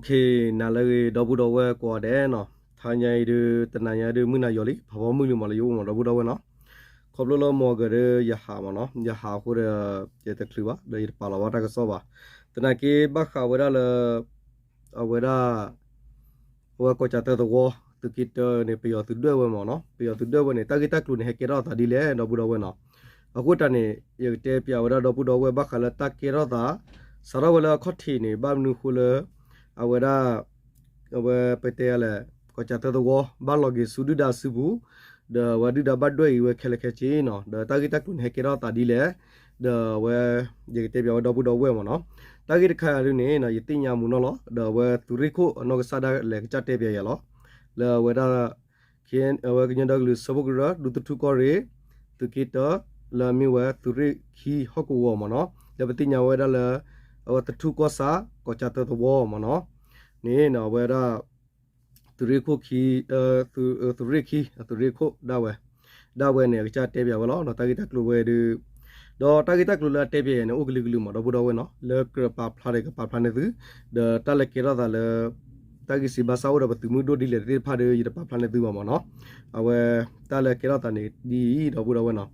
ခ့နၤလၢအဂ့ၤ ဒီပုၢ်ဒီဝဲၢ်ကိးဂၤဒဲးနီၤ, တဟါညါအံၤဒုး တနၤညါဒုး မုၢ်နၤယီၤလံ ဖးဖီမုၢ်လံမးလၢယအိၣ်မး ဒီပုၢ်ဒီဝဲၢ်နီၤ, ခီဖျိလၢမီၢ်ကၤဒုး ယဟးမးနီၤ, ယဟးအဃိဒီး ယတချုးဘၣ် ဒီးယတပာ်လီၤဘၣ်တၢ်ကစီၣ်ဘၣ်, သနာ်က့ဘၣ်ဃးဝဲဒၣ်လၢ အဝဲဒၣ် အဝဲကီၢ်ကၠီၣ်တဲၣ်သဝီ သုးက့တၢန့ၣ် ပယီၤသုးဒွဲၣ်ဝဲမးနီၤ, ပယီၤသုးဒွဲၣ်ဝဲန့ၣ် တၢ်ဂ့ၢ်တၢ်ကျိၤန့ၣ် ဟဲကဲထီၣ်အသးဒ်လဲၣ် ဒီပုၢ်ဒီဝဲၢ်နီၤ, အဃိတၢ်န့ၣ် ယကတဲပၠးဝဲဒၣ်ဒီပုၢ်ဒီဝဲၢ် ဘၣ်ဃးလၢတၢ်ကဲထီၣ်သး စးထီၣ်ဝဲလၢအခီၣ်ထံးန့ၣ် ဘၣ်မနုၤဃိလၢ အဝဲဒၣ် အဝဲပတဲလဲၣ် ကီၢ်ကၠီၣ်တဲၣ်သဝီ ဘၣ်လီၤက့ၤဆူဒုၣ်ဒါစုပူၤ, ဒီးအဝဲဒုၣ်ဒါဘၣ်ဒွဲၣ်အံၤဝဲခဲလၢာ်ခဲဆ့နီၤ, ဒီးတၢ်ဂ့ၢ်တၢ်ကျိၤန့ၣ် ဟဲကဲထီၣ်အသးဒ်လဲၣ်, ဒီးအဝဲ ယကတဲပၠးဝဲဒီပုၢ်ဒီဝဲၢ်မးနီၤ, တၢ်ဂ့ၢ်တခါအံၤဒုးန့ၣ် ယသ့ၣ်ညါမုာ်နီၢ်လီၤ, ဒီးအဝဲသုးရ့ၣ်ခိၣ်အနီၢ်ကစၢ်ဒၣ်လဲာ်ကစၢ်တဲပၠးယၤလီၤ, လၢအဝဲဒၣ် အဝဲကညီဒီကလုာ်စၢဖှိၣ်ကရၢ ဒူသထူကီၢ်ရ့ၣ် သုးက့တၢ လၢအမ့ၢ်ဝဲသုးရ့ၣ်ခံဟီၣ်ကဝီၤမးနီၤ, လၢပသ့ၣ်ညါဝဲဒၣ်လၢ အဝဲသထူကီၢ်ဆၣ် ကီၢ်ကၠီၣ်တဲၣ်သဝီမးနီၤ, န့ၣ်အဝဲဒၣ် သုးရ့ၣ်ခိၣ်ခံ သုးရ့ၣ်ခံ သုးရ့ၣ်ခိၣ်ဒၣ်ဝဲ ဒၣ်ဝဲန့ၣ် အကစၢ်တဲပၠးဝဲလီၤ, တၢ်ဂ့ၢ်တၢ်ကျိၤဝဲဒုး ဒီးတၢ်ဂ့ၢ်တၢ်ကျိၤလၢအတဲပၠးယၤန့ၣ် အိၣ်ကလုာ်ကလုာ်မး ဒီပုၢ်ဒီဝဲၢ်နီၤ, လၢကြၢးပာ်ဖျါဒီးကပာ်ဖျါန့ၢ်သု, ဒီးတၢ်လၢကဲထီၣ်သးလၢ တၢ်ဂ့ၢ်စံးဘၣ်စၣ်အိၣ်ဒီးပသုးမုၢ်ဒိၣ်ဒ်လဲၣ်သ့ၣ်တဖၣ်ဒီး ယတပာ်ဖျါန့ၢ်သုဘၣ်မးနီၤ, အဝဲ တၢ်လၢကဲထီၣ်သးန့ၣ်ဒ်အံၤ ဒီပုၢ်ဒီဝဲၢ်နီၤ,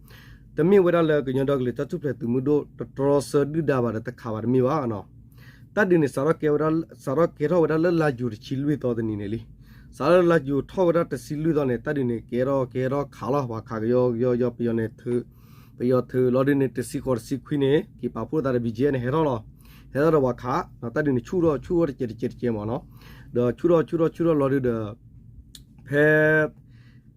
တမ့ၢ်ဝဲဒၣ်လၢကညီဒီကလုာ်တၢ်ထူၣ်ဖျဲးသုးမုၢ်ဒိၣ် တတြီဆၢဒုၣ်ဒါဘၣ်ဒီးတခးဘၣ်တမ့ၢ်ဘၣ်နီၤ, တၢ်ဒုးန့ၣ် စးထီၣ်ကဲဝဲဒၣ် စးထီၣ်ကဲထီၣ်ဝဲဒၣ်လၢလါယူၤတဆံလွံၢ်သီတနံၤန့ၣ်လံ, စးထီၣ်လၢလါယူၤထီၣ်ဝဲဒၣ်တဆံလွံၢ်သီန့ၣ် တၢ်ဒုးန့ၣ် ကဲထီၣ်ကဲထီၣ်ခးလီၤ ပှၤခးကယီကယီကယီ ပယီၤန့ၣ် ပယီၤထုးလီၤဒုးန့ၣ် တဆံဃိးတဆံခွံန့ၣ် က့ၤပာ်ဖှိၣ်သးဒီး ဘံၣ်ကၠ့န့ၣ် ဟဲထီၣ်လီၤ, ဟဲထီၣ်ဒီးပှၤခး, တၢ်ဒုးန့ၣ် ဆူၣ်ထီၣ်ဆူၣ်ထီၣ်တကဲးတကဲးတကဲးမးနီၤ, ဒီးဆူၣ်ထီၣ်ဆူၣ်ထီၣ်ဆူၣ်ထီၣ်လီၤဒုးဒီး ဖဲ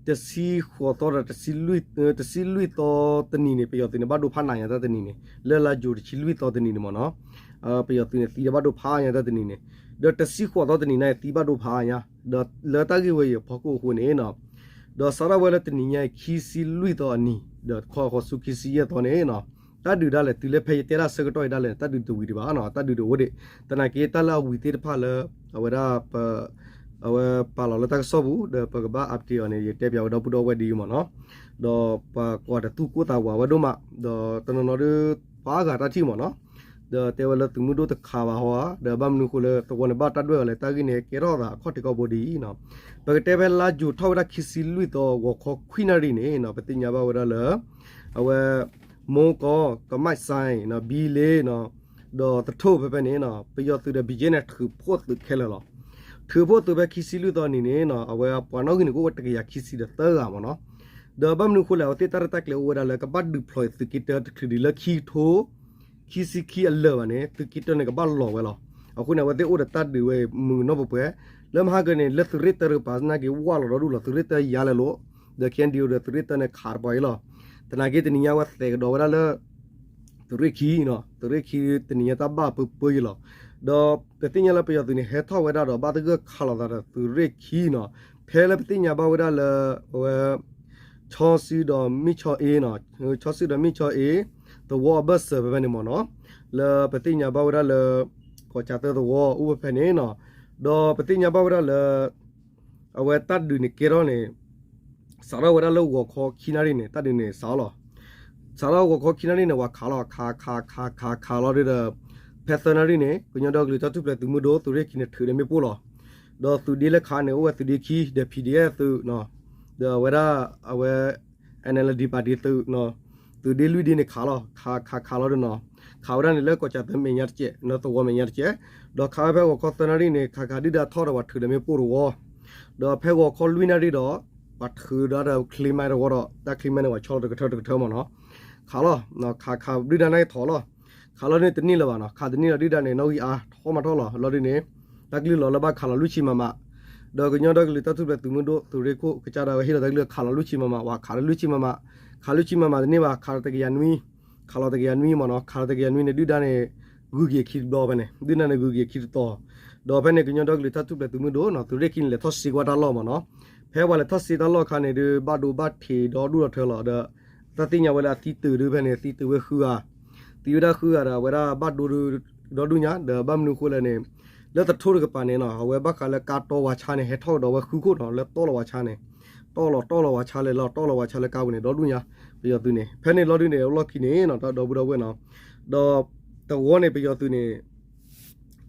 တဆံဃိးသီဒီး တဆံလွံၢ်သီတနံၤန့ၣ် ပယီၤသုးန့ၣ် ဘၣ်ဒိဖးနးညါတၢ်တနံၤန့ၣ် လၢလါယူၤတဆံလွံၢ်သီတနံၤန့ၣ်မးနီၤ, ပယီၤသုးန့ၣ် သံဒီးဘၣ်ဒိဖးညါတၢ်တနံၤန့ၣ်, ဒီးတဆံဃိးသီတနံၤန့ၣ် သံဘၣ်ဒိဖးညါ, ဒီးလၢတၢ်ဂ့ၢ်ဝဲအံၤအဖီခိၣ်အဃိန့ၣ်နီၤ, ဒီးစးထီၣ်ဝဲလၢတနံၤညါအံၤ ခံဆံလွံၢ်သီအနံၤ ဒီးခီဃီၤဆူခံဆံယဲၢ်သီန့ၣ်နီၤ, တၢ်ဒုးဒၣ်လဲာ် တုၤလၢဖဲယတဲတၢ်ဆၢကတီၢ်အံၤဒၣ်လဲာ်န့ၣ် တၢ်ဒုးတဝံၤဒံးဘၣ်နီၤ, တၢ်ဒုးတအိၣ်ဒံး, သနာ်က့တၢ်လၢအဝံၤသ့ၣ်တဖၣ်လၢ အဝဲဒၣ်ပ အဝဲပာ်လီၤလၢတၢ်ကစီၣ်ပူၤ ဒီးပကဘၣ် update အီၤန့ၣ် ယတဲပၠးဝဲဒီပုၢ်ဒီဝဲၢ်ဒ်အံၤမးနီၤ, ဒီးပှၤကွၢ်တသူၣ်ကိၢ်သးဝးဝဲဒိၣ်မး, ဒီးတနီၤနီၤဒုး ပှၤအါဂၤတၢ်ထံၣ်မးနီၤ, ဒီးတဲဝဲလၢသုးမုၢ်ဒိၣ်တခးဘၣ်ဟီဧါ, ဒီးဘၣ်မနုၤဃိလၢသဝီန့ၣ် ဘၣ်တၢ်ဒွဲၣ်အီၤလဲၣ်, တၢ်ဂ့ၢ်န့ၣ် ကဲထီၣ်သးအခီၣ်ထံးခီၣ်ဘိဒ်အံၤနီၤ, ပကတဲဖဲလါယူၤထီၣ်ဝဲဒၣ်ခံဆံလွံၢ်သီ ဂီၤခီခွံနၣ်ရံၣ်န့ၣ်နီၤ, ပသ့ၣ်ညါဘၣ်ဝဲဒၣ်လၢ အဝဲ မိၢ်ကီၢ် ကမၣ်စဲၣ်နီၤ ဘံလ့နီၤ ဒီးသထူၣ်ဖဲဖဲန့ၣ်နီၤ ပယီၤသုးဒီး ဘံၣ်ကၠ့န့ၣ် ထုးဖှိၣ်သုးခဲလၢာ်လီၤ, ထုးဖှိၣ်သုးဖဲခံဆံလွံၢ်သီနံၤန့ၣ်နီၤ အဝဲပှၤနီၣ်ဂံၢ်န့ၣ်ကအိၣ်ဝဲတကယၤခံဆံဒီးသၢဂၤမးနီၤ, ဒီးဘၣ်မနုၤဃိလဲၣ် အဝဲသ့ၣ်တၢ်ရဲၣ်တၢ်ကျဲၤအိၣ်ဝဲဒၣ်လၢကဘၣ်ဒုးဖျိးသုးက့တၢတချုးဒံးလၢခံကထိ ခံဆံခံအလၢာ်ဘၣ်န့ၣ် သုးက့တၢန့ၣ် ကဘၣ်လီၤဝဲလီၤ, အဃိန့ၣ် အဝဲသ့ၣ်အိၣ်ဒီးတၢ်ဒုးဝဲမုာ်နီၢ်ပှဲၤပှဲၤ, လၢမဟါကန့ၣ် လၢသုးရ့ၣ်တၢတကပၤသနာ်က့ ဝၢ်လီၤဒီဒူၣ်လီၤ သုးရ့ၣ်တၢယါလဲၤလိာ်, ဒီး ခဲအံၤဒီး သုးရ့ၣ်တၢန့ၣ် ခးတပှၤအံၤလီၤ, သနာ်က့တနံၤညါဝဲသဲးကဒီးဝဲဒၣ်လၢ သုးရ့ၣ်ခံနီၤ, သုးရ့ၣ်ခံတနံၤညါတၢ်ဘၣ်ပၢပၢယံၤလီၤ, ဒီးပသ့ၣ်ညါလၢပယီၤသုးန့ၣ် ဟဲထီၣ်ဝဲဒၣ်ဒီး ဘၣ်သဂၢၢ်ခးလိာ်သးဒီးသုးရ့ၣ်ခံနီၤ, ဖဲလၢပသ့ၣ်ညါဘၣ်ဝဲဒၣ်လၢ အဝဲ ချီစုဒီးမ့ၢ်ချီအ့နီၤ, ချီစုဒီးမ့ၢ်ချီအ့ သဝီအဘၢၣ်စၢၤဖဲဖဲန့ၣ်မးနီၤ, လၢပသ့ၣ်ညါဘၣ်ဝဲဒၣ်လၢ ကီၢ်ကၠီၣ်တဲၣ်သဝီအိၣ်ဖဲဖဲန့ၣ်နီၤ, ဒီးပသ့ၣ်ညါဘၣ်ဝဲဒၣ်လၢ အဝဲတၢ်ဒုးန့ၣ်ကဲထီၣ်န့ၣ် စးထီၣ်ဝဲဒၣ်လၢဂီၤခီခံနၣ်ရံၣ်န့ၣ် တၢ်ဒုးန့ၣ်စးထီၣ်လီၤ, စးထီၣ်ဂီၤခီခံနၣ်ရံၣ်န့ၣ် ပှၤခးလီၤ ခးခးခးခးခးလီၤဒုးဒီး ဖဲသၢနၣ်ရံၣ်န့ၣ် ကညီဒီကလုာ်တၢ်ထူၣ်ဖျဲးသုးမုၢ်ဒိၣ် သုးရ့ၣ်ခံန့ၣ် ထုးဒီးမ့ၣ်ပိၢ်လီၤ, ဒီးသုးဒ့လၢခးန့ၣ် အိၣ်ဝဲသုးဒ့ခံ ဒီး PDF သုး ဒီးအဝဲဒၣ် အဝဲ NLD party သုး သုးဒ့လွံၢ်ဒ့န့ၣ်ခးလီၤ ခးခးခးလီၤဒုးနီၤ, ခးဝဲဒၣ်န့ၣ်လၢကီၢ်ကၠီၣ်တဲၣ်မဲာ်ညါတကဲး သဝီမဲာ်ညါတကဲး, ဒီးခးဝဲဖဲဂီၤခီသၢနၣ်ရံၣ်န့ၣ် ခးခးဒုၣ်ဒါထီၣ်ဒီးပှၤထုးဒီးမ့ၣ်ပိၢ်တဝီ, ဒီးဖဲဂီၤခီလွံၢ်နၣ်ရံၣ်ဒီး ပှၤထုးဒီးချ့မါတဝီဒီး တၢ်ချ့မါန့ၣ် ပှၤဆီလီၤတကထၢတကထၢမးနီၤ, ခးလီၤ ခးခးဒုၣ်ဒါန့ၣ်ထီၣ်လီၤ, ခးလီၤန့ၣ်တန့ၢ်လၢၤဘၣ်နီၤ, ခးတန့ၢ်လၢၤဒုၣ်ဒါန့ၣ် နီၣ်ဂံၢ်အါထီၣ်မးထီၣ်လီၤ လီၤဒုးန့ၣ် တၢ်ကလုၢ်လီၤလၢဘၣ်ခးလီၤလွံၢ်ဆံမမ, ဒီးကညီဒီကလုာ်တၢ်ထူၣ်ဖျဲးသုးမုၢ်ဒိၣ် သုးရ့ၣ်ခိၣ်ကစၢ်ဒၣ်ဝဲဟ့ၣ်လီၤတၢ်ကလုၢ်ခးလီၤလွံၢ်ဆံမမ, ပှၤခးလၢလွံၢ်ဆံမမ, ခးလွံၢ်ဆံမမတန့ၢ်ဘၣ် ခးလီၤတကယၤနွံ, ခးလီၤတကယၤနွံမးနီၤ, ခးလီၤတကယၤနွံန့ၣ် ဒုၣ်ဒါန့ၣ် ဂုၤက့ၤခံတဘျီဖဲန့ၣ် ဒုၣ်ဒါန့ၣ်ဂုၤက့ၤခံတတီၤ, ဒီးဖဲန့ၣ်ကညီဒီကလုာ်တၢ်ထူၣ်ဖျဲးသုးမုၢ်ဒိၣ်နီၤ သုးရ့ၣ်ခံန့ၣ် လဲၤထီၣ်စ့ကွၢ်တၢ်လီၢ်မးနီၤ, ဖဲပှၤလဲၤထီၣ်စ့တၢ်လီၢ်အခါန့ၣ်ဒုး ဘၣ်ဒိဘၣ်ထံးဒီဒူၣ်ဒီထၢလီၤဒီး တၢ်သ့ၣ်ညါဝဲလၢအသံတုၤဒုးဖဲန့ၣ် သံတုၤဝဲဃုဂၤ, သံဝဲဒၣ်ဃုဂၤဒီး အဝဲဒၣ်ဘၣ်ဒိဒုးဒီဒူၣ်ညါ ဒီးဘၣ်မနုၤအဃိလဲၣ်န့ၣ် လၢသထူၣ်တကပၤန့ၣ်နီၤ အဝဲဘၣ်ဃးလၢကါတီဝါဆါန့ၣ် ဟဲထီၣ်ကဒီးဝဲဃုခိၣ်နီၤ လၢတီၢ်လီၤဝါဆါန့ၣ်, တီၢ်လီၤတီၢ်လီၤဝါဆါလဲၣ်လီၤ တီၢ်လီၤဝါဆါလၢကါပူၤန့ၣ် ဒီဒူၣ်ညါ, ပယီၤသုးန့ၣ် ဖဲန့ၣ်လီၤဒုးန့ၣ် လီၢ်ခံန့ၣ်နီၤ တၢ်ဒီပုၢ်ဒီဝဲၢ်နီၤ, ဒီးတဝီန့ၣ် ပယီၤသုးန့ၣ်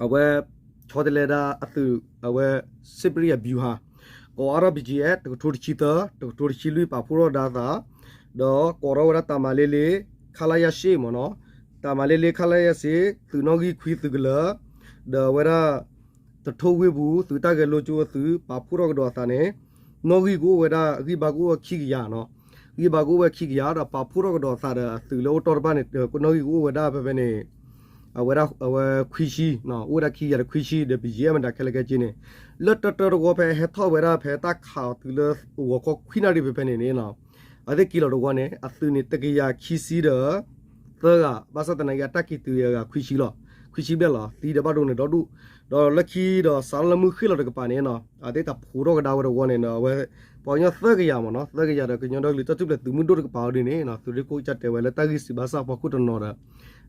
အဝဲ ဆီတလဲဒၣ်အသုး အဝဲ စစ်ရေးဗျူဟာ ကိးအါထီၣ် ဘီကၠံအ့ တကထိတဆံသၢ တကထိတဆံလွံၢ် ပာ်ဖှိၣ်ထီၣ်ကဒါအသး ဒီးကိးထီၣ်ဝဲဒၣ်တၢ်မၤလ့လ့ ခလရ ရှစ် မ့ၢ်နီၤ, တၢ်မၤလ့လ့ ခလရ ရှစ် သုးနီၣ်ဂံၢ်ခွံသုးကလၢၤ ဒီးအဝဲဒၣ် တထိဝ့ၢ်ပူၤ သုးတၢ်ဂဲၤလိကၠိအသုး ပာ်ဖှိၣ်ထီၣ်ကဒီးအသးန့ၣ် နီၣ်ဂံၢ်ကအိၣ်ဝဲဒၣ် ဂံၢ်ဘါကအိၣ်ဝဲခံကယၤနီၤ, ဂံၢ်ဘါကအိၣ်ဝဲခံကယၤ ဒီးပာ်ဖှိၣ်ထီၣ်ကဒီးအသးဒီးအသုးလၢအိၣ်တီၢ်တဖၣ်န့ၣ် နီၣ်ဂံၢ်ကအိၣ်ဝဲဒၣ်ဖဲဖဲန့ၣ် အဝဲဒၣ် အဝဲခွံဆံ, အိၣ်ဝဲဒၣ်ခံကယၤဒီးခွံဆံ ဒီး ဘီကၠံအ့ မတၤခဲလၢာ်ခဲဆ့န့ၣ် လၢတၢတၢတဝီဖဲဟဲထီၣ်ဝဲဒၣ်ဖဲတၢ်ခးအီၤတုၤလၢဂီၤခီခွံနၣ်ရံၣ်ဖဲဖဲန့ၣ်န့ၣ် အသ့ၣ်က့ၤလီၤတဝီန့ၣ် အသုးန့ၣ် တကယၤခံဆံဒီး သၢဂၤ, ဘၣ်ဆၣ်သနာ်က့အတၢ်က့ၤတုၤအဂၤခွံဆံလီၤ, ခွံဆံဘျဲၣ်လီၤ, သံဒီးဘၣ်ဒိန့ၣ်ဒီဒူၣ်, ဒီးလၢခံဒီးစးထီၣ်လၢမုၢ်ဃ့ၢ်လီၤတကပၤန့ၣ်နီၤ အသ့ၣ်တၢ်ဖှိးထီၣ်ကဒါဝဲတဝီန့ၣ်ဒီး အဝဲ ပှၤကညီသၢကယၤမ့ၢ်နီၤ, သၢကယၤဒီးကညီဒီကလုာ်တၢ်ထူၣ်ဖျဲးသုးမုၢ်ဒိၣ်တကပၤအီၤဒ်န့ၣ် သုးရ့ၣ်ခိၣ်ကစၢ်တဲဝဲလၢတၢ်ဂ့ၢ်စံးဘၣ်ဆၣ်အဖီခိၣ်တနီၤဒီး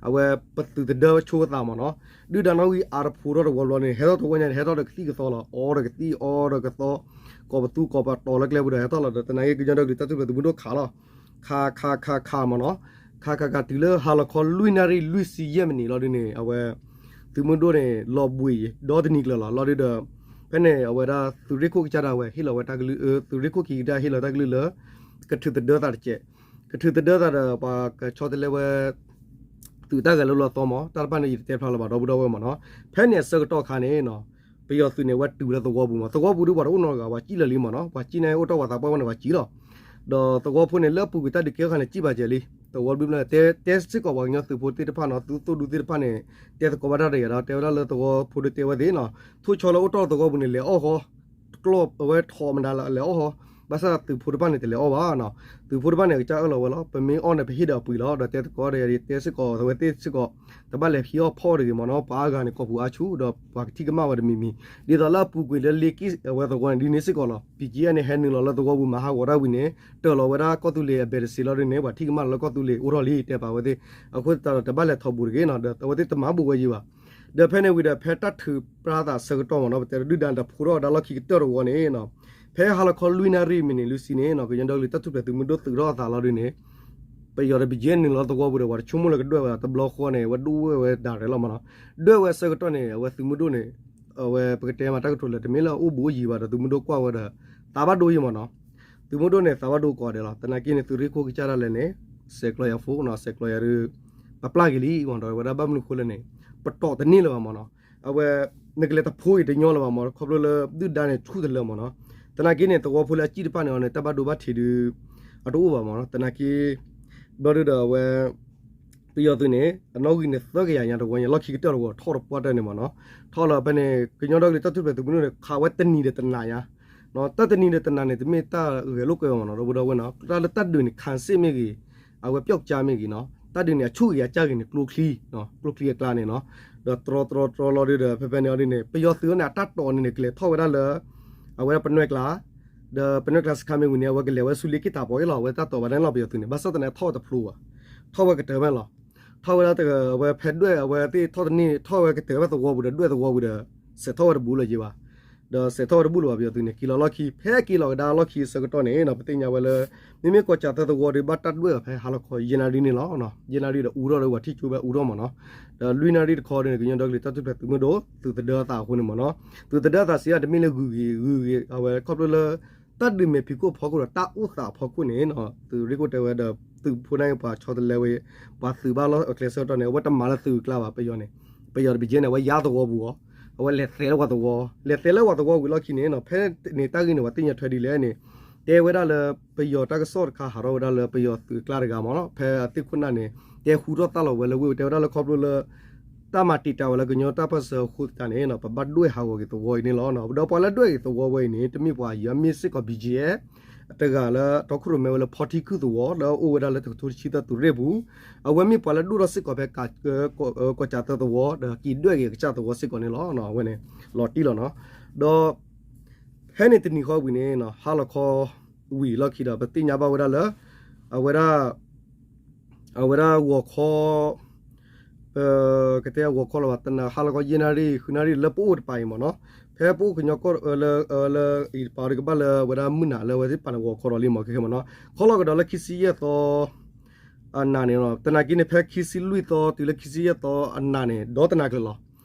အဝဲပသုးသဒၢဆိအသးမ့ၢ်နီၤ, ဒုၣ်ဒါနီၣ်ဂံၢ်အါတဖှိးထီၣ်တဝီဘျီန့ၣ် ဟဲထီၣ်တဝီညါန့ၣ် ဟဲထီၣ်ဒီးကသံၣ်ကသီလီၤ, အီဒီးကသံၣ်အီဒီးကသီ, ကိးပသူကိးပတီၤလၢကျဲပူၤဒီးဟဲထီၣ်လီၤဒီး သနာ်က့ကညီဒီကလုာ်တၢ်ထူၣ်ဖျဲးသုးမုၢ်ဒိၣ်ခးလီၤ, ခးခးခးခးမ့ၢ်နီၤ, ခးခးခးတုၤလၢဟါလီၤခီလွံၢ်နၣ်ရံၣ်လွံၢ်ဆံယဲၢ်မံးနံးလီၤဒ်န့ၣ် အဝဲ သုးမုၢ်ဒိၣ်န့ၣ် လီၤဘှံးဒီတနံၤကျၢၤလီၤ. လီၤဒုဒီး ဖဲန့ၣ် အဝဲဒၣ်သုးရ့ၣ်ခိၣ်ကစၢ်ဒၣ်ဝဲ ဟ့ၣ်လီၤဝဲတၢ်ကလုၢ် သုးရ့ၣ်ခိၣ်ခံကစၢ်ဟ့ၣ်လီၤတၢ်ကလုၢ်လၢ ကထုးသဒၢသးတကဲး, ကထုးသဒၢသးဒီးပှၤကဆီတလဲဝဲ သုးတၢ်ဂဲၤလိလီၤသီမး တၢ်တဖၣ်န့ၣ် ယတတဲဖျါလၢၤဘၣ် ဒီပုၢ်ဒီဝဲၢ်မ့ၢ်နီၤ. ဖဲန့ၣ်အဆၢကတီၢ်ခါန့ၣ် ပယီၤသုးန့ၣ် ဝဲတုၤလၢသဝီပူၤမး သဝီပူၤဒုပှၤတအိၣ်နီတဂၤ ပှၤစံၣ်လၢာ်လံမ့ၢ်နီၤ ပှၤစံၣ်န့ၣ်အိၣ်တီၢ်ပှၤသးပှၢ်ဝဲန့ၣ် ပှၤစံၣ်လီၤ. ဒီးသဝီဖိန့ၣ် လၢအပူၤကွံာ်တၢ်ဒုးကဲထီၣ်ခါန့ၣ် စံၣ်ဘၣ်ကဲလံ. သဝီဘျုးမး တဲစ့ၢ်ကီးပှၤကညီသုးဖိသ့ၣ်တဖၣ်နီၤ သုးသိၣ်ဒူသ့ၣ်တဖၣ်န့ၣ် တဲသကိးဘၣ်တၢ်တဂ့ၤဒီး တဲဝဲဒၣ်လၢသဝီဖိဒုတဲဝဲသ့ၣ်နီၤ ထိၣ်ဆီလၢအိၣ်တီၢ်သဝီပူၤန့ၣ် လဲၤအီၣ်ဃီ ကျီၢ်အဝဲထီးမနုၤလၢလဲၤအီၣ်ဃီ, ဘၣ်ဆၣ်သုးဖိတဖၣ်န့ၣ် တလဲၤအီၣ်ဘၣ်နီၤ. သုးဖိတဖၣ်န့ၣ် ကစၢ်အၢၣ်လီၤဝဲလီၤ ပမ့ၢ်အီၣ်န့ၣ် ပဟ့ၣ်ဒီးအပှ့ၤလီၤ. ဒီးတဲသကိးဒီး တဲစ့ၢ်ကီးအဝဲသ့ၣ်စ့ၢ်ကီး တဘၣ်လဲၤဖံးအီၣ်ဖီၣ်တဂ့ၤမ့ၢ်နီၤ ပှၤအါဂၤန့ၣ် ကိာ်ပူၤအါဆူၣ် ဒီးပှၤကထံၣ်ကမၣ်ဝဲတမံၤမံၤ ဒ်သိးလၢအပူၤကွံာ်လၢလ့က့ၣ်အဝဲသဝီန့ၣ် ဒ်န့ၣ်စ့ၢ်ကီးလီၤ. ဘီကၠံအ့န့ၣ် ဟဲနုာ်လီၤလၢသဝီပူၤမၤဟးဂီၤတၢ်ဝံၤန့ၣ် တၢၢ်လီၤဝဲဒၣ်ကီၢ်သူလ့ၤအဘဲးတစ့းလီၤဒ်န့ၣ် ပှၤထံၣ်ကမၣ်လၢကီၢ်သူလ့ၤအိၣ်ထီၣ်လံ တဲပာ်ဝဲသ့ၣ်. အဃိသတးဒီး တဘၣ်လဲၤထီၣ်ဘူးတဂ့ၤနီၤ ဒီးအဝဲသ့ၣ်တမၤဘူးဝဲယံၤဘၣ်. ဒီးဖဲန့ၣ်ဝံၤဒီး ဖဲတၢ်ထုးပြါသးဆၢကတီၢ်မ့ၢ်နီၤ ပတဲဒုၣ်ဒါတၢ်ဖှိးထီၣ်ဝဲဒၣ်လီၢ်ခံကတၢၢ်တဝီန့ၣ် ဖဲဟါလီၤခီလွံၢ်နၣ်ရံၣ်မံးနံးလွံၢ်ဆံန့ၣ် ကညီဒီကလုာ်တၢ်ထူၣ်ဖျဲးသုးမုၢ်ဒိၣ်သုးထီၣ်အသးလီၤဒ်န့ၣ် ပယီၤဒီးဘီကၠံအ့နုာ်လီၤသဝီပူၤဒီး ပှၤတဆိကမိၣ်လၢကဒွဲၣ်ဝဲ တဘျီဃီန့ၣ် အဝဲဒွဲၣ်ဝဲဒၣ်ရဲၣ်လီၤမ့ၢ်နီၤ. ဒွဲၣ်ဝဲဆၢကတီၢ်န့ၣ် အဝဲသုးမုၢ်ဒိၣ်န့ၣ် အဝဲပကတဲမးတၢ်ကတိၤလဲၣ် တမ့ၢ်လၢအအိၣ်ဘူးအိၣ်ယံၤဘၣ်ဒီး သုးမုၢ်ဒိၣ်ကွၢ်ဝဲဒီး သးဘၣ်ဒိယံၤမ့ၢ်နီၤ. သုးမုၢ်ဒိၣ်န့ၣ် သးဘၣ်ဒိကိးဂၤဒဲးလီၤ. သနာ်က့န့ၣ် သုးရ့ၣ်ခိၣ်ကစၢ်ဒၣ်လဲာ်န့ၣ် ဆဲးကျိးယၤဖိနီၤ ဆဲးကျိးယၤဒုး ပပျၢ်က့ၤလံမ့ၢ်ဒီး ဝဲဒၣ်ဘၣ်မနုၤဃိလဲၣ်န့ၣ် ပတီၢ်တန့ၢ်လၢၤဘၣ်မ့ၢ်နီၤ. အဝဲ နကလဲၤတဖိးက့ၤတညီလၢၤဘၣ်မ့ၢ် ခီဖျိလၢဒုၣ်ဒါန့ၣ်ဆူၣ်တလၢမ့ၢ်နီၤ. သနာ်က့န့ၣ်သဝီဖိလၢအစံၣ်တဖၣ်န့ၣ်အီၤန့ၣ် တၢ်ဘၣ်ဒိဘၣ်ထံးဒုး အတအိၣ်ဘၣ်မ့ၢ်နီၤ. သနာ်က့ ဘျီဒုဒီးအဝဲ ပယီၤသုးန့ၣ် အနီၣ်ဂံၢ်န့ၣ်သၢကယၤညါတဝီညါ လီၢ်ခံကတၢၢ်တဝီ ထီၣ်တပှၢ်တၢၢ်န့ၣ်မ့ၢ်နီၤ. ထီၣ်လၢဖဲန့ၣ် ကညီဒီကလုာ်တၢ်ထူၣ်ဖျဲးသုးမုၢ်ဒိၣ်န့ၣ် ခးဝဲတနံၤဒီးတနၤညါ တၢ်တနံၤဒီးတနၤန့ၣ် တမ့ၢ်တၢ်ဂဲၤလိာ်ကွဲမ့ၢ်နီၤ ဒီပုၢ်ဒီဝဲၢ်နီၤ. တၢ်လၢတၢ်ဒုးန့ၣ် ခံစစ်မ့ၢ်ဂ့ၤ အဝဲပျောက်ကျားမ့ၢ်ဂ့ၤနီၤ တၢ်ဒုးန့ၣ် အဆူၣ်ဂ့ၤအကၢ်ဂ့ၤန့ၣ် ကျိချံ ကျိချံအကျါန့ၣ်နီၤ. ဒီးတြီတြီတြီလီၤဒုဒီး ဖဲဖဲန့ၣ်အီၤဒ်န့ၣ် ပယီၤသုးန့ၣ် အတၢ်တိာ်န့ၣ်န့ၣ် ကလဲၤထီၣ်ဝဲဒၣ်လၢ အဝဲဒၣ်ပနွဲၢ်ကျါ ဒီးပနွဲၢ်ကျါစခါမ့ၢ်ဝံၤန့ၣ် အဝဲကလဲၤဝဲဆူလ့က့ၣ်တၢ်ပီၢ်အ့ၣ်လီၤ. အဝဲတၢ်တိာ်ဘၣ်န့ၣ်လီၤ ပယီၤသုးန့ၣ် ဘၣ်ဆၣ်သနာ်က့ထီၣ်ဝဲတဖျိဘၣ် ထီၣ်ဝဲကတၢၢ်ဝဲလီၤ. ထီၣ်ဝဲဒၣ်တဂၤ အဝဲဖဲဒွဲၣ်အဝဲသ့ၣ်ထီၣ်တန့ၢ် ထီၣ်ဝဲကတၢၢ်ဝဲသဝီပူၤဒီး ဒွဲၣ်သဝီပူၤဒီး စဲးထီၣ်ဝဲတဘူးလၢၤယံၤဘၣ်. ဒီးစဲးထီၣ်ဝဲတဘူးလၢၤဘၣ် ပယီၤသုးန့ၣ် က့ၤလီၤလီၢ်ခံ ဖဲက့ၤလီၤကဒါလီၢ်ခံအဆၢကတီၢ်န့ၣ်နီၤ ပသ့ၣ်ညါဝဲလၢ မ့မ့ၢ်ကီၢ်စၢ်သၢသဝီဒီး ဘၣ်တၢ်ဒွဲၣ်အီၤဖဲဟါလီၤခီ ယဲၢ်နၣ်ရံၣ်န့ၣ်လီၤ. ယဲၢ်နၣ်ရံၣ်ဒီးအူထီၣ်ဒီး ပှၤထံၣ်ကၠိဖဲအူထီၣ်မ့ၢ်နီၤ. ဒီးလွံၢ်နၣ်ရံၣ်တခီဒီး ကညီဒီကလုာ်တၢ်ထူၣ်ဖျဲးသုးမုၢ်ဒိၣ် သုးသဒၢအသးအဃိန့ၣ်မ့ၢ်နီၤ. သုးသဒၢအသးစံးဒၣ်တမ့ၢ်လၢဂုၤဂ့ၤ ဂုၤဂ့ၤ အဝဲခီဖျိလၢ တၢ်ဒုးမဲာ်ဖံးခိၣ်အဖီခိၣ်ဒီး တၢ်အိၣ်သးအဖီခိၣ်န့ၣ်နီၤ သုးရ့ၣ်ခိၣ်တဲဝဲဒီး သုးဖိန့ၣ်ပှၤဆီတလဲဝဲ ပှၤသုးဘၣ်လီၢ်အကျဲဆၢကတီၢ်န့ၣ် အဝဲတမၤလၢသုးအကျါဘၣ် ပယီၤန့ၣ် ပယီၤတဘ့ၣ်ကဲန့ၣ် အဝဲယါသဝီပူၤအီၤ အဝဲလဲၤသဲလၢပှၤသဝီ လဲၤသဲလၢပှၤသဝီဝံၤလီၢ်ခံန့ၣ်နီၤ ဖဲန့ၣ်တၢ်ဂ့ၢ်န့ၣ် ပှၤသ့ၣ်ညါထွဲဒ်လဲၣ်န့ၣ် တဲဝဲဒၣ်လၢ ပယီၤတၢ်ကစီၣ်တခါဟးထီၣ်ဝဲဒၣ်လၢပယီၤသုးအကျါတဂၤမ့ၢ်နီၤ ဖဲအသ့ၣ်ခိၣ်နၢ်န့ၣ် တဲဟူထီၣ်သါလီၤဝဲလၢဝ့ၢ် တဲဝဲဒၣ်လၢခီဖျိလၢ တၢ်မၤတံာ်တာ်ဝဲလၢကညီတၢ်ပၢၢ်ဆၢအဃိသတးန့ၣ် ပဘၣ်ဒွဲၣ်ဟးဂီၤက့ၤသဝီအံၤန့ၣ်လီၤ. ဒီးပှၤလၢဒွဲၣ်က့ၤသဝီဝဲအံၤန့ၣ် တမ့ၢ်ပှၤယံၤ မ့ၢ်စ့ၢ်ကီး ဘီကၠံအ့ တဂၤလၢတီခိၣ်ရိၣ်မဲဝဲလၢဖီထံခုၣ်သဝီ လၢအအိၣ်ဝဲဒၣ်လၢတကထိတဆံသၢသုးရ့ၣ်ပူၤ အဝဲမ့ၢ်ပှၤလၢဒိၣ်ထီၣ်စ့ၢ်ကီးဖဲ ကီၢ်စၢ်သၢသဝီ ဒီးက့ၤဒွဲၣ်က့ၤကစၢ်သဝီစ့ၢ်ကီးန့ၣ်လီၤ. အဝဲန့ၣ် လီၤတံၢ်လီၤနီၤ ဒီး ဖဲန့ၣ်တနံၤဃီဝံၤန့ၣ် ဟါလီၤခီဝံၤလီၢ်ခံဒီး ပသ့ၣ်ညါဘၣ်ဝဲဒၣ်လၢ အဝဲဒၣ် အဝဲဒၣ်ဂီၤခီ ကတဲဂီၤခီလီၤဘၣ် တနၤဟါလီၤခီယဲၢ်နၣ်ရံၣ် ဃုနၣ်ရံၣ်လၢပအိၣ်တပၤအံၤမ့ၢ်နီၤ ဖဲပအိၣ်ကညီကီၢ်လၢ လၢအံၤတပၤဒီးကဘၣ်လၢအဝဲဒၣ်မုၢ်နၤ လၢအဝဲသ့ၣ်တပၤန့ၣ် ဂီၤခီဒီးလံမ့ၢ်ခဲခဲမ့ၢ်နီၤ ခီလီၤကဒီးလၢခံဆံယဲၢ်သီ အနၤန့ၣ် တနၤက့န့ၣ် ဖဲခံဆံလွံၢ်သီတုၤလၢခံဆံယဲၢ်သီအနၤန့ၣ် ဒီတနၤကျၢၤလီၤ.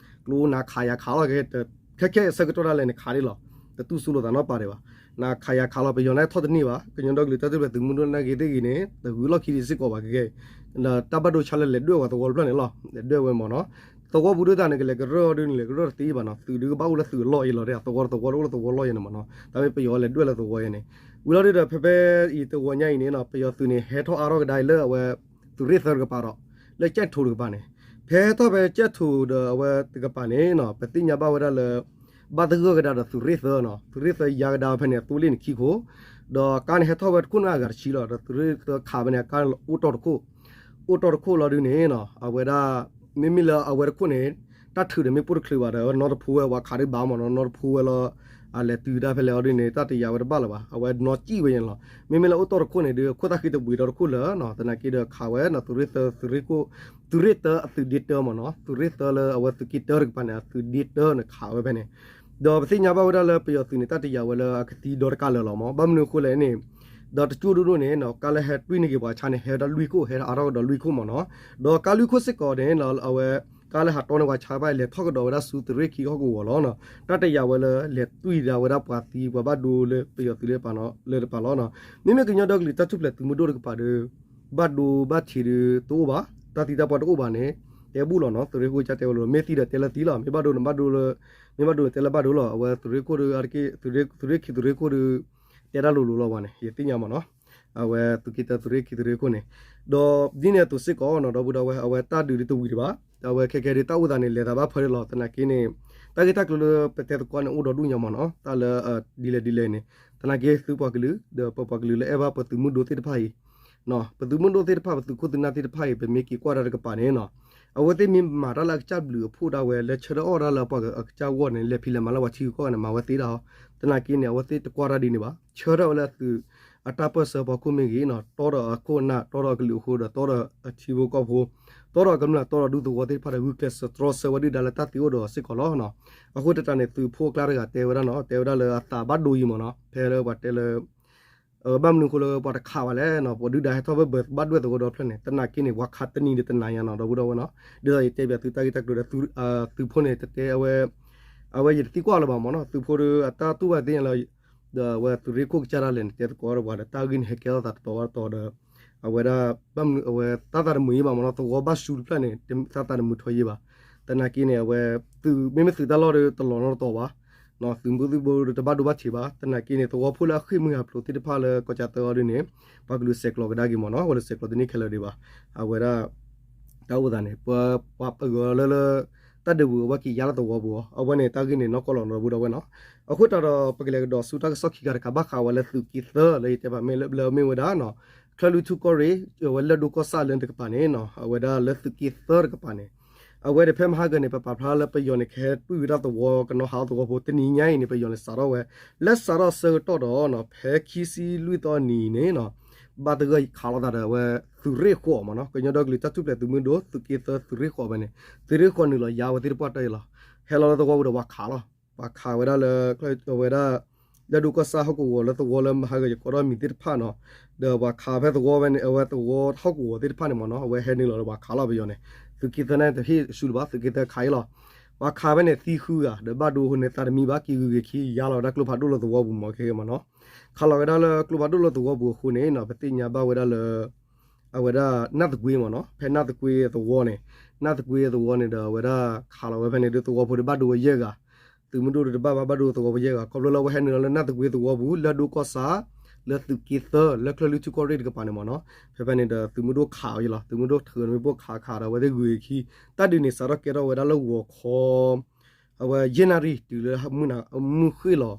ကျိနၤခးယၤခးလီၤ ခဲခဲအံၤဆၢကတီၢ်ဒၣ်လဲာ်န့ၣ် ခးဒံးလီၤ. တတူၢ်စူလိာ်သးနီတပၤဒံးဘၣ်. နၤခးယၤခးလီၤ ပယီၤန့ၣ်ထီၣ်တန့ၢ်ဘၣ်. ကညီဒီကလုာ်တၢ်ထူၣ်ဖျဲးသုးမုၢ်ဒိၣ်နာ်က့သ့ၣ်ဂ့ၤန့ၣ် တဂုၤလီၢ်ခံဒံးစ့ၢ်ကီးဘၣ် ခဲခဲအံၤ တၢ်ဘၣ်ဒိဆါလၢလဲၤဒွဲၣ်ဝဲသဝီတဖျၢၣ်န့ၣ်လီၤ. လဲၤဒွဲၣ်ဝဲမ့ၢ်နီၤ. သဝီပူၤဒုးတၢ်န့ၣ် ကလဲၤကရၢၢ်အီၤဒုးန့ၣ် လဲၤကရၢၢ်တသ့ဘၣ်နီၤ. သုးဒုးကဘၣ်အိၣ်လၢသုးအလီၢ်အံၤလီၤ. သဝီတသဝီတအိၣ်လၢသဝီလီၢ်ယဲန့ၣ်မ့ၢ်နီၤ. တၢ်မ့ၢ်ပယီၤလဲၤဒွဲၣ်လၢသဝီယဲန့ၣ် ဝံၤလီၤဒုးဒီး ဖဲဖဲအံၤတဂီၤညါအံၤန့ၣ်နီၤ ပယီၤသုးန့ၣ် ဟဲထီၣ်အါထီၣ်ကဒါအံၤလၢအဝဲ သုးရ့ၣ်သၢတကပၤဒီး လၢကၠဲၣ်ထိတကပၤန့ၣ် ဖဲဟဲထီၣ်ဖဲကၠဲၣ်ထိဒီးအဝဲတကပၤန့ၣ်နီၤ ပသ့ၣ်ညါဘၣ်ဝဲဒၣ်လၢ ဘၣ်သဂၢၢ်ကဒါဒီးသုးရ့ၣ်သၢနီၤ. သုးရ့ၣ်သၢယါကဒါဖဲန့ၣ် အသိလ့ၣ်န့ၣ်ခံခိၣ် ဒီးကါန့ၣ်ဟဲထီၣ်ဝဲတခိၣ်န့ၣ်အဂၤတဆံလီၤ. ဒီးသုးရ့ၣ်သၢခးဖဲန့ၣ် အကါအိၣ်တီၢ်တခိၣ် အိၣ်တီၢ်တခိၣ်လီၤဒုးန့ၣ်နီၤ အဝဲဒၣ် မ့မ့ၢ်လၢအဝဲတခိၣ်န့ၣ် တၢ်ထုးဒီးမ့ၢ်ပိၢ်တချုးဘၣ်ဒီး နီတဖိဝဲ ပှၤခးဒုးဘၣ်မ့ၢ်နီၤ နီတဖိဝဲလီၤ. အလဲၤတုၤတၢ်ဖဲလဲၣ်အီၤဒုးန့ၣ် တၢ်တယာ်ဝဲတဘၣ်လၢၤဘၣ်. အဝဲနီစံၣ်ဝဲယဲန့ၣ်လီၤ. မ့မ့ၢ်လၢအိၣ်တီၢ်တခိၣ်န့ၣ်ဒုး ခိၣ်သၣ်ဃံတဘှံးဒီးတခိၣ်လၢာ်နီၤ. သနာ်က့ဒီးခးဝဲနီၤ သုးရ့ၣ်သၢ သုးရ့ၣ်ခိၣ် သုးရ့ၣ်သၢအသုးဒ့တၢမ့ၢ်နီၤ သုးရ့ၣ်သၢလၢအဝဲသုးက့တၢတကပၤန့ၣ် အသုးဒ့တၢန့ၣ်ခးဝဲဖဲန့ၣ် ဒီးပသ့ၣ်ညါဘၣ်ဝဲဒၣ်လၢပယီၤသုးန့ၣ် တၢ်တယာ်ဝဲလၢအကသံဒီတကးလၢာ်လီၤမ့ၢ် ဘၣ်မနုၤအဃိလဲၣ်န့ၣ် ဒီးတကၠိၢ်ဒိၣ်ဒိၣ်န့ၣ်နီၤ ကါလၢဟဲတွံၢ်န့ၢ်က့ၤပှၤဆါန့ၣ် ဟဲဒၣ်လွံၢ်ခိၣ် ဟဲအါထီၣ်ကဒီးလွံၢ်ခိၣ်မ့ၢ်နီၤ. ဒီးကါလွံၢ်ခိၣ်စ့ၢ်ကီးန့ၣ် အဝဲ ကါလၢဟးတီန့ၢ်ပှၤဆါဘၣ် လဲၤထီၣ်ကဒီးဝဲဒၣ်ဆူသုးရ့ၣ်ခံဟီၣ်ကဝီၤလီၤနီၤ. တၢ်တယာ်ဝဲလၢလဲၤတွံၢ်ဒၣ်ဝဲဒၣ်ပှၤသံပှၤဘၣ်ဒိလၢပယီၤသုးလၢတပၤလီၤနီၤ. မ့မ့ၢ်ကညီဒီကလုာ်တၢ်ထူၣ်ဖျဲးသုးမုၢ်ဒိၣ်တကပၤဒီး ဘၣ်ဒိဘၣ်ထံးဒီးတအိၣ်ဘၣ်. တၢ်သံတၢ်ပှၢ်တအိၣ်ဘၣ်န့ၣ် တဲဘူၣ်လီၤနီၤ. သုးရ့ၣ်ခိၣ်ကစၢ်တဲဝဲလီၤ မ့ၢ်သံဒီးတဲလၢသံလီၤ မ့ၢ်ဘၣ်ဒိန့ၣ်ဘၣ်ဒိလၢ မ့ၢ်ဘၣ်ဒိန့ၣ်တဲလၢဘၣ်ဒိလီၤ. အဝဲသုးရ့ၣ်ခိၣ်ဒီး သုးရ့ၣ်ခံသုးရ့ၣ်ခိၣ်ဒီး တဲဒၣ်လိၤလိၤလီၤဝဲန့ၣ် ယသ့ၣ်ညါမ့ၢ်နီၤ. အဝဲသုးက့တၢသုးရ့ၣ်ခံသုးရ့ၣ်ခိၣ်န့ၣ် ဒီးဒ်န့ၣ်အသိးစ့ၢ်ကီးနီၤ ဒီပုၢ်ဒီဝဲၢ် အဝဲတၢ်ဒုးဒ်တဝံၤဒံးဘၣ်. အဝဲခဲကဲဒ်တၢ်အိၣ်သးန့ၣ် လဲၤသးဘၣ်ဖၢဒၣ်လီၤ. သနာ်က့န့ၣ် တၢ်ဂ့ၢ်တၢ်ကျိၤလၢပတဲသကိးန့ၣ် အိၣ်ဒီဒူၣ်ညါမ့ၢ်နီၤ. တၢ်လၢ ဒ်လဲၣ်ဒ်လဲၣ်န့ၣ် သနာ်က့သုပှၤကလုာ် ဒီးပပှၤကလုာ်လၢအဲၣ်ဘၣ်ပသုးမုၢ်ဒိၣ်သ့ၣ်တဖၣ်အံၤ ပသုးမုၢ်ဒိၣ်သ့ၣ်တဖၣ် ပသုးခိၣ်သုးနၢ်သ့ၣ်တဖၣ်အံၤ ပမ့ၢ်က့ၤကွၢ်တၢ်တကပၤန့ၣ်နီၤ အဝဲသ့ၣ်မ့ၢ်မၤတၢ်လၢအကစၢ်ဘျုးအဖှိၣ်ဒၣ်ဝဲ လၢဆၢထၢၣ်အီၣ်တၢ်လၢပှၤအကစၢ်ဂီၢ်န့ၣ် လဲၤဖံးလဲၤမၤလၢပှၤထံဂုၤကီၢ်ဂၤန့ၣ် မၤဝဲသ့ဒၣ်အီၤ. သနာ်က့န့ၣ် အဝဲသ့ၣ်တကွၢ်တၢ်ဒ်န့ၣ်ဘၣ်. ဆၢထၢၣ်ဝဲလၢသုးအတၢ်ပၢၢ်ဆၢဖီခိၣ်မ့ၢ်ဂ့ၤနီၤ တီဒီးအခိၣ်အနၢ် တီဒီးအကလုာ်အဃိဒီး တီဒီးအထံဖိကီၢ်ဖိ တီဒီးအကမျၢၢ် တီဒီးဒူသဝီသ့ၣ်တဖၣ်ဒီး ဂုာ်ကျဲးစၢးတြီဆၢဝဲဒုၣ်ဒါလၢတၢ်သံအိၣ်ဒီးအီၤစ့ၢ်ကီးလီၤ. အဃိသတးန့ၣ် သုးဖိအကျါတဂၤတဲဝဲဒၣ်နီၤ တဲဝဲဒၣ်လၢအသးဘၣ်ဒိအံၤမ့ၢ်နီၤ ဖဲလၢပှၤတဲလၢ ဘၣ်မနုၤအဃိလၢပှၤတခးဘၣ်လဲၣ်နီၤ ပှၤဒုၣ်ဒါဟဲထီၣ်ဖဲဘၢၣ်ဘၣ်ဒွဲၣ်သဝီဒီဖျၢၣ်န့ၣ် သနာ်က့န့ၣ် ပှၤခးတနံၤဒီးတနၤညါနီၤ ဒီပုၢ်ဒီဝဲၢ်နီၤ. ဒ်သိးယတဲပၠးသုတၢ်ဂ့ၢ်တၢ်ကျိၤဒီး သုးဖိန့ၣ် တတဲအဝဲ အဝဲယတသံကွၢ်လၢၤဘၣ်မ့ၢ်နီၤ သုးဖိဒီးအတၢ်တူၢ်ဘၣ်သ့ၣ်ညါလၢ ဒီးအဝဲသုးရ့ၣ်ခိၣ်ကစၢ်ဒၣ်လဲာ်န့ၣ် တဲသကိးဒီးပှၤဒီး တၢ်ဂ့ၢ်န့ၣ် ဟဲကဲထီၣ်သးတတီၤဘၣ်တတီၤဒီး အဝဲဒၣ် ဘၣ်မနုၤအဝဲသးသးတမုာ်ယံၤဘၣ်မ့ၢ်နီၤ သဝီဘၣ်ဆူတဖျၢၣ်န့ၣ် သးသးတမုာ်ထီယံၤဘၣ်. သနာ်က့န့ၣ် အဝဲ သုး မ့မ့ၢ်သုးတၢ်လီၢ်ဒီးတလီၤနီတတီၤဘၣ် သုးမုၢ်သံၣ်ဘိဒီးတဘၣ်ဒိဘၣ်ထံးဘၣ်. သနာ်က့န့ၣ် သဝီဖိလၢအဃ့ၢ်မှံဟးဖျိးသ့ၣ်တဖၣ်လၢကီၢ်ကၠီၣ်တဲအီၤဒ်န့ၣ် ပှၤကလုာ်ဆဲးကျိးကဒါက့ၤမ့ၢ်နီၤ အဝဲလၢဆဲးကျိးတန့ၢ်ခဲလၢာ်ဒံးဘၣ်. အဝဲဒၣ် တၢ်အိၣ်သးန့ၣ် ပှၤပဂၢၤလၢလၢ တၢ်ဒုးဝံၤအဝဲက့ၤယါလၢသဝီပူၤအီၤ အဝဲန့ၣ်တၢ်ဂ့ၢ်န့ၣ် နီၢ်ကီၢ်လီၤနီၤ ဒီပုၢ်ဒီဝဲၢ်နီၤ. အဃိသတးဒီး ပကလဲၤကဒီးဆူတၢ်ကစီၣ်ခံခါတခါ ဘၣ်ဃးဝဲလၢသုးက့သၢလၢယတဲဘၣ်မ့ၢ်လၢဘျၢမ့ၢ်ဝဲဒၣ်နီၤ ချၢၣ်လွံၢ်ထူၣ်ကီၢ်ရ့ၣ် အဝဲလၢၢ်ဒိၣ်ကီၢ်ဆၣ်လၢတကပၤန့ၣ်နီၤ အဝဲဒၣ်လၢသုးက့သၢတကပၤန့ၣ် အဝဲန့ၣ်ဖဲမဟါဂၤန့ၣ် ပပာ်ဖျါလၢပယီၤန့ၣ် ကဟဲတွံၢ်ဝဲဒၣ်သဝီကနီၤဟးအီၣ်သဝီဖိ တနံၤညါအံၤန့ၣ် ပယီၤန့ၣ်စးထီၣ်ဝဲ လၢစးထီၣ်ဆၢကတီၢ်ဒီးနီၤ ဖဲခံဆံလွံၢ်သီအနံၤန့ၣ်နီၤ ဘၣ်သဂၢၢ်ခးလိာ်သးဒီးအဝဲ သုးရ့ၣ်ဃိးမ့ၢ်နီၤ ကညီဒီကလုာ်တၢ်ထူၣ်ဖျဲးသုးမုၢ်ဒိၣ် သုးက့သၢသုးရ့ၣ်ဃိးဖဲန့ၣ် သုးရ့ၣ်ဃိးနုာ်လီၤယါဝဲသ့ၣ်တပှၢ်တၢၢ်အံၤလီၤ. ဟဲလီၤလၢသဝီပူၤဒီးပှၤခးလီၤ ပှၤခးဝဲဒၣ်လၢ အဝဲဒၣ် လၢၢ်ဒိၣ်ကီၢ်ဆၣ်ဟီၣ်ကဝီၤလၢသဝီလၢမဟါဂၤယကိးထီၣ်မံၤသ့ၣ်တဖၣ်နီၤ ဒီးပှၤခးဖဲသဝီဖဲန့ၣ် အဝဲသဝီဟီၣ်ကဝီၤသ့ၣ်တဖၣ်န့ၣ်မ့ၢ်နီၤ အဝဲဟဲနုာ်လီၤဒီးပှၤခးလီၤပယီၤန့ၣ် သုးက့သၢန့ၣ်တဟ့ၣ်ဆူလၢၤဘၣ် သုးက့သၢခးအံၤလီၤ. ပှၤခးဖဲန့ၣ်သံဃုဂၤ ဒီးဘၣ်ဒိအဃိန့ၣ် သးတမံဘၣ် က့ၤဂုၤက့ၤခံ ယါလီၤဝဲဒၣ်ကျိဖးဒိၣ်လၢသဝီပူၤမ့ၢ်ခဲကဲမ့ၢ်နီၤ ခးလီၤဝဲဒၣ်လၢကျိဖးဒိၣ်လၢသဝီပူၤအဃိန့ၣ်နီၤ ပသ့ၣ်ညါဘၣ်ဝဲဒၣ်လၢ အဝဲဒၣ်နၢ်သကွ့မ့ၢ်နီၤ ဖဲနၢ်သကွ့သဝီန့ၣ် နၢ်သကွ့သဝီန့ၣ်ဒီးအဝဲဒၣ် ခးလီၤဝဲဖဲန့ၣ်ဒုးသဝီဖိဒီးဘၣ်ဒိဝဲယဲၢ်ဂၤ သုးမုၢ်ဒိၣ်ဒီးတဘၣ်ဘၣ် ဘၣ်ဒိသဝီဖိယဲၢ်ဂၤ ခီဖျိလၢအဝဲဟဲနုာ်လီၤလၢနၢ်သကွ့သဝီပူၤ လၢၢ်ဒိၣ်ကီၢ်ဆၣ် လၢသုးက့သၢ လၢချၢၣ်လွံၢ်ထူၣ်ကီၢ်ရ့ၣ်တကပၤန့ၣ်မ့ၢ်နီၤ ဖဲဖဲန့ၣ်ဒီးသုးမုၢ်ဒိၣ်ခးအီၤအံၤလီၤ သုးမုၢ်ဒိၣ်ထုးန့ၢ်ပိၢ်ခးခးဒီးအဝဲသ့ၣ်ဂုၤက့ၤခံ တၢ်ဒုးန့ၣ်စးထီၣ်ကဲထီၣ်ဝဲဒၣ်လၢဂီၤခီ အဝဲယဲၢ်နၣ်ရံၣ် တုၤလၢမုၢ်နၤ မုၢ်ဃ့ၢ်လီၤ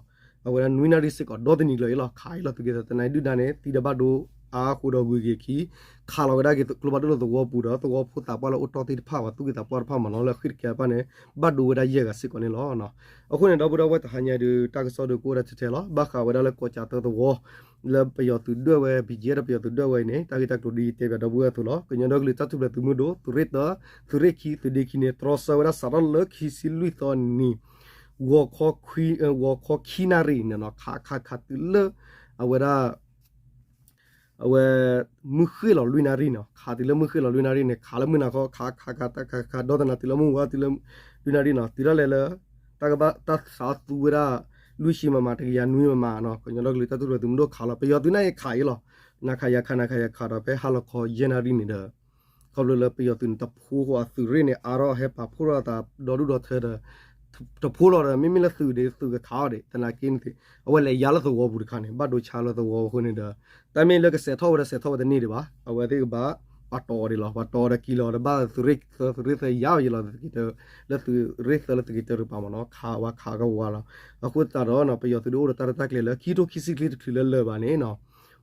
အဝဲဒၣ်နွံနၣ်ရံၣ်စ့ၢ်ကီး ဒီတနံၤလၢၤအံၤလီၤ ခးအံၤလီၤ သုးက့သၢ သနာ်က့ဒုၣ်ဒါန့ၣ် သံဒီးဘၣ်ဒိအါအဃိဒီးဂုၤက့ၤခံ ခးလီၤဝဲဒၣ်က့ၤကျိဖးဒိၣ်လၢသဝီပူၤဒီး သဝီဖိသးပှၢ်လၢအိၣ်တီၢ်သ့ၣ်တဖၣ် ပှၤသူၣ်က့သးပှၢ်တဖၣ်မ့ၢ်နီၤ လၢဃ့ၢ်တကဲတဖၣ်န့ၣ် ဘၣ်ဒိဝဲဒၣ်ယဲၢ်ဂၤစ့ၢ်ကီးန့ၣ်လီၤ. အဃိန့ၣ် ဒီပုၢ်ဒီဝဲၢ်တဟါညါဒုး တၢ်ကစီၣ်ဒုးကအိၣ်ဒၣ်ထဲထဲလီၤ ဘၣ်ဃးဝဲဒၣ်လၢကီၢ်ကၠီၣ်တဲသဝီ လၢပယီၤသုးဒွဲၣ်ဝဲ ဘံၣ်ကၠဲဒီးပယီၤသုးဒွဲၣ်ဝဲအံၤန့ၣ် တၢ်ဂ့ၢ်တၢ်ကျိၤဒ်အံၤတဲပၠးဒီပုၢ်ဝဲၢ်အသိးလီၤ. ကညီဒီကလုာ်တၢ်ထူၣ်ဖျဲးသုးမုၢ်ဒိၣ် သုးရ့ၣ်သၢ သုးရ့ၣ်ခံ သုးဒ့ခံန့ၣ် တြီဆၢဝဲဒၣ်စးထီၣ်လၢခံဆံလွံၢ်သီနံၤ ဂီၤခီ ဂီၤခီခံနၣ်ရံၣ်န့ၣ်နီၤ ခးခးခးတုၤလၢ အဝဲဒၣ် အဝဲ မုၢ်ဃ့ၢ်လီၤလွံၢ်နၣ်ရံၣ်နီၤ, ခးတုၤလၢမုၢ်ဃ့ၢ်လီၤလွံၢ်နၣ်ရံၣ်န့ၣ် ခးလၢမုၢ်နၤခီ ခးခးခးတၢ်ခးခး ဒီသနာ်တုၤလၢမုၢ်ဝါတုၤလၢ လွံၢ်နၣ်ရံၣ်နီၤ, တုၤဒၣ်လဲာ်လၢ တၢ်ကဘၣ်တၢ်သးသူဝဲဒၣ် လွံၢ်ဆံမမ တကယၤနွံမမနီၤ, ကညီဒီကလုာ်တၢ်ထူၣ်ဖျဲးသုးမုၢ်ဒိၣ်ခးလီၤ, ပယီၤသုးနာ်က့ခးအံၤလီၤ, နၤခးယၤခး နၤခးယၤခးဒီး ဖဲဟါလီၤခီယဲၢ်နၣ်ရံၣ်န့ၣ်ဒီး ခီဖျိလၢပယီၤသုးန့ၣ် တဖိဃီအသုးရ့ၣ်န့ၣ် အါထီၣ်ဟဲပာ်ဖှိၣ်ထီၣ်အသးဒီဒူၣ်ဒီထၢဒီး တဖိလီၤဒီး မ့မ့ၢ်လၢသုးဒ်သုးကခးအီၤဒံး သနာ်က့န့ၣ် အဝဲလဲၤယါလၢသဝီပူၤတခါန့ၣ် ဘၣ်ဒိဆါလၢသဝီအဃိန့ၣ်ဒီး တၢ်မ့ၢ်လၢကစဲးထီၣ်ဝဲဒီးစဲးထီၣ်ဝဲတန့ၢ်ဒံးဘၣ်, အဝဲသ့ၣ်ကဘၣ်ပာ်တီၢ်အီၤဒံးလီၤ, ပာ်တီၢ်အီၤဒီးက့ၤလီၤဒီးဘၣ်သုးရ့ၣ်သၢ သုးရ့ၣ်သၢယါအီၤယံၤလီၤ, လၢသုးရ့ၣ်သၢလၢသုးက့ၤတၢၢ်တပၤမနီၤ, ခးဝဲခးကဝါလီၤ, အဃိသတးဒီး ပယီၤသုးဒုးအိၣ်ဒီးတၢ်ရဲၣ်တၢ်ကျဲၤလၢ ခံကထိခံဆံခံတချုးလၢလၢာ်ဘၣ်န့ၣ်နီၤ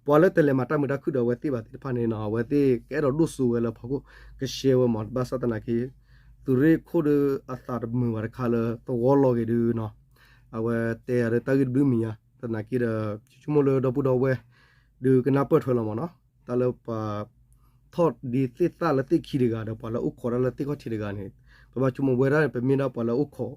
ပှၤလၢတလဲၤမၤတၢ်မုာ်တၢ်ခုၣ်ဒီးအဝဲသ့ၣ်ဘၣ်သ့ၣ်တဖၣ်န့ၣ်နီၤ အဝဲသ့ၣ်ကအဲၣ်ဒိးဒိၣ်စိဝဲလၢဖီခိၣ် ကရှဲဝဲမး ဘၣ်ဆၣ်သနာ်က့ သုးရ့ၣ်ခိၣ်ဒီးအသးတမုာ်ဘၣ်တခါလၢသဝီလီၤဂ့ၤဒုးနီၤ အဝဲတဲယၤဒီးတၢ်ဂ့ၢ်တဘျုးမံၤညါ သနာ်က့ဒီး ယဆိကမိၣ်လၢဒီပုၢ်ဒီဝဲၢ် ဒုးကနၢ်ပၢၢ်ထွဲလီၤမးနီၤ တၢ်လၢပှၤထီၣ်ဒ့သ့ၣ်သၣ်လၢသ့ၣ်ခံတဂၤဒီး ပှၤလၢအိၣ်ခိးတၢ်လၢသ့ၣ်ခီၣ်ထံးတဂၤန့ၣ် ပဘၣ်ဆိကမိၣ်ဝဲဒၣ်န့ၣ် ပမ့ၢ်ဒၣ်ပှၤလၢအိၣ်ခိး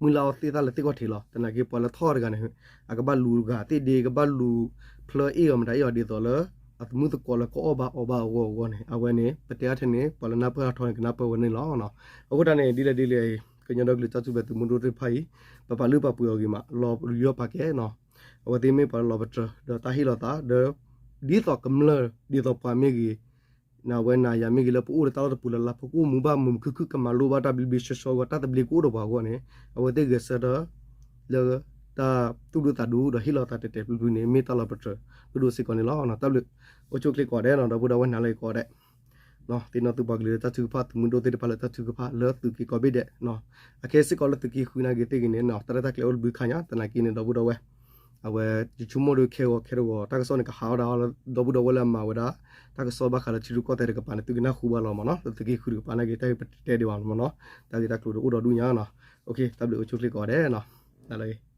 မုၢ်လၢ်အီၣ်သ့ၣ်သၣ်လၢသ့ၣ်ခီၣ်ထံးလီၤ. သနာ်က့ပှၤလၢထီၣ်တဂၤန့ၣ် အကဘၣ်လူၤဂာ်သ့ၣ်ဒ့ ကဘၣ်လူၤဖျၢအ့ၣ်အီၤမတၤအ့ၣ်အီၤဒ်သိးလၢ အသမုၢ်သကိးလၢကအီၣ်ဘၣ်အီဘၣ်အဂီၢ်အဂီၢ်န့ၣ် အဝဲန့ၣ် ပတဲအါထဲန့ၣ် ပှၤလၢနၢ်ပၢၢ်အါထီၣ်န့ၣ် ကနၢ်ပၢၢ်ဝဲန့ၣ်လီၤ. အဃိတၢ်န့ၣ် ဒ်လဲၣ်ဒ်လဲၣ်အံၤ ကညီဒီကလုာ်တၢ်ထူၣ်ဖျဲးသုးမုၢ်ဒိၣ်သ့ၣ်တဖၣ်အံၤ ပပာ်လုၢ်ပာ်ပှ့ၤအီၤဂ့ၤမး လီၤယီၢ်ပာ်ကဲနီၤ အဝဲသ့ၣ်မ့ၢ်ပှၤလၢလီၤပတြၢၤ ဒီးတၢ်ဟ့ၣ်လီၤသး ဒီး ဒ်သိးကမျၢၢ် ဒ်သိးပှၤမ့ၢ်ဂ့ၤ နဝဲနၤယၤမ့ၢ်ဂ့ၤ လၢပအိၣ်ဒီးတၢ်လီၢ်တပူၤလၢ်လၢ် ပကအိၣ်မူဘၣ်မုာ်မုာ်ခုၣ်ခုၣ် ကမၤလိဘၣ်တၢ်ဘျ့ဘျ့ဆှီဆှီအဂီၢ် တၢ်သဘျ့ကအိၣ်ဒီးပှၤအဂီၢ်န့ၣ် အဝဲသ့ၣ်ဂဲၤဆၢထၢၣ် လၢတၢ်သူၣ်ဒူသးဒူဒီးဟ့ၣ်လီၤသးတဲာ်တဲာ်ဖျုးဖျုးန့ၣ် မ့ၢ်တၢ်လီၤပတြၢၤဒိၣ်ဒိၣ်စ့ၢ်ကီးန့ၣ်လီၤ. တၢ်ဘျုး အိၣ်ဆူၣ်အိၣ်ချ့ကိးဂၤဒဲးနီၤ ဒီပုၢ်ဒီဝဲၢ်နၤလၢအဂ့ၤကိးဂၤဒဲး သ့ၣ်နီၣ်သုပှၤကလုာ်လၢတၢ်ထုကဖၣ် သုးမုၢ်ဒိၣ်သ့ၣ်တဖၣ်လၢတၢ်ထုကဖၣ်လၢသုးက့ကိးဘ့ၣ်ဒဲး အခဲစ့ၢ်ကီးလၢသုးက့ဃုနာ်က့သ့ၣ်ဂ့ၤန့ၣ် တၢ်ရဲၣ်တၢ်ကျဲၤအိၣ်တဘျုးခါညါ သနာ်က့န့ၣ် ဒီပုၢ်ဒီဝဲၢ် အဝဲ ယဆိကမိၣ်ဒီးခဲဂီၤခဲတဂီၤ တၢ်ကစီၣ်န့ၣ် ကဟးအီၣ်ဒၣ်အီၤလၢ ဒီပုၢ်ဒီဝဲၢ်လၢအမၤဝဲဒၣ် တၢ်ကစီၣ်ဘၣ်ဃးလၢထံရူၢ်ကီၢ်သဲးတကပၤန့ၣ် သုကနၢ်ဟူဘၣ်လီၤမးနီၤ လၢသုးက့ဃုတကပၤနာ်က့ တၢ်ဂ့ၢ်ပတဲဒံးဘၣ်မးနီၤ တၢ်ဂ့ၢ်တၢ်ကျိၤဒီးအိၣ်ဒီးဒူၣ်ညါနီၤ တၢ်ဘျုးအိၣ်ဆူၣ်အိၣ်ချ့ကိးဂၤဒဲးနီၤ တၢ်လၢ